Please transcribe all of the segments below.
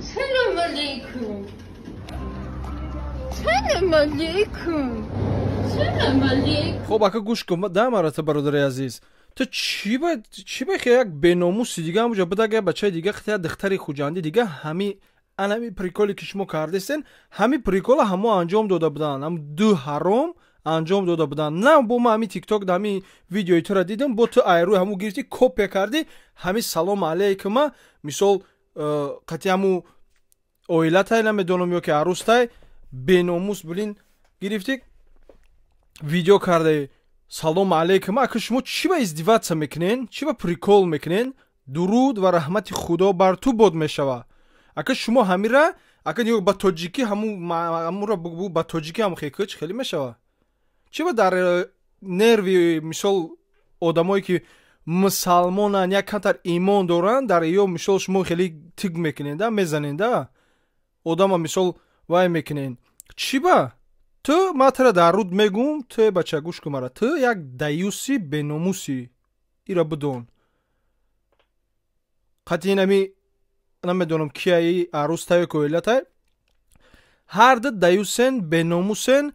Салом алейкум. Салом алейкум. Салом алейкум. Хоб, ака, гӯш кун да марата, бародари азиз. Ту чӣ ба як беномуси дига ҳамуҷа бидага, як бачаи дига, хата як духтари хуҷандӣ дига, ҳами анами приколе, ки шумо кардесен, ҳами прикола ҳамо анҷом дода буданд, ҳам ду ҳаром анҷом дода буданд. На, бо ма ҳами Тикток да ҳами видеои тура дидам, бо ту айрӯи ҳаму гирифтӣ, копия кардӣ ҳами салому алейкума. Мисол, қати ҳаму оилатай, намедонам, ё ки арӯстай, беномус, блин, гирифтӣ, видео кардаи салому алейкум. Ака, шумо чӣ ба издеваться мекунен, чӣ ба прикол мекунен? Дуруд ва раҳмати Худо бар ту бод мешава. Ака, шумо ҳамира, ака, нигоҳ, ба тоҷикӣ ҳамура ба тоҷикӣ ҳам хекӯч хеле мешава. Чӣ ба дар нерви, мисол, одамое, ки мусалмонанд, як камтар имон доранд, дар ё, мисол, шумо хеле тиг мекунен да, мезанен да одама, мисол, вай мекунен? Чӣ ба ту, ман тура дар руд мегӯм, ту бача, гӯш кун мара, ту як даюси беномусӣ, ира бидон. Қатъи инами намедонам кияи, арӯстай ки оилатай, ҳарду даюсен, беномусен.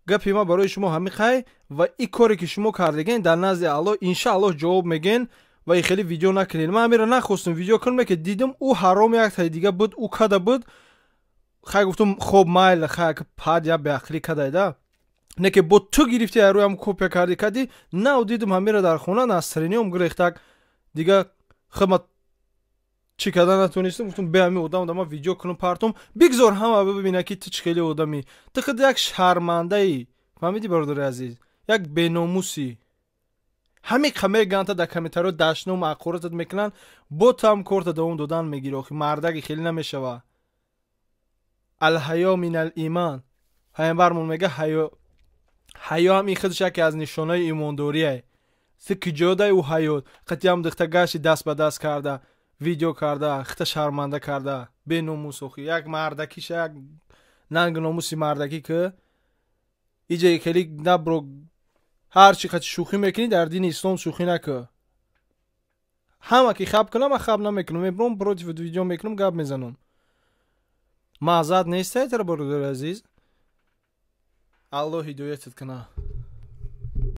Гапи ман барои шумо ҳамин хай. Ва и коре, ки шумо кардаген, дар назди Аллоҳ иншааллоҳ ҷавоб мегӯен. Ва и хеле видео накунед. Ман ҳамира нахостум видео кунам, ки дидам, ӯ ҳаром яктаи дига буд, ӯ када буд. Хай, гуфтум, хоб, майли, хай, пад я беақлӣ кадай да, не ки бо ту гирифти, айрӯям копия кардӣ, кадӣ. Нав дидум ҳамира дар хона, настроениям гирехтак, дига хидмат чӣ карда натонистам. Гуфтум, бе ҳами одам дама видео кунам, партом, бигзор ҳама бибина, ки ту чӣ хеле одамӣ. Ту худ як шармандаӣ, фаҳмидӣ, бародари азиз, як беномусӣ. Ҳамин меганта дар комментариҳо, дашном ақоратат мекунанд, бо ту ҳам корта давом додан мегирӣ. Охи, мардаги хеле намешава. Алҳаё мин алиман, пайғамбармон мега, ҳаё, ҳаё ҳам ин худаш яке аз нишонаи имондорие. Ту киҷодай ӯ ҳаёт? Қатиам духта гашти, даст ба даст карда, видео карда, хита шарманда карда, беномус. Охи, як мардакиша, як нанги номуси мардакӣ ки иҷае хеле набро. Ҳар чӣ қати шӯхӣ мекунӣ, дар дини ислом шӯхӣ накӯ. Ҳама ки хаб кунам, ман хаб намекунам, мебурам, против видео мекунам, гап мезанам. Маъзат нестай тара, бародари азиз. Аллоҳ ҳидоятат куна.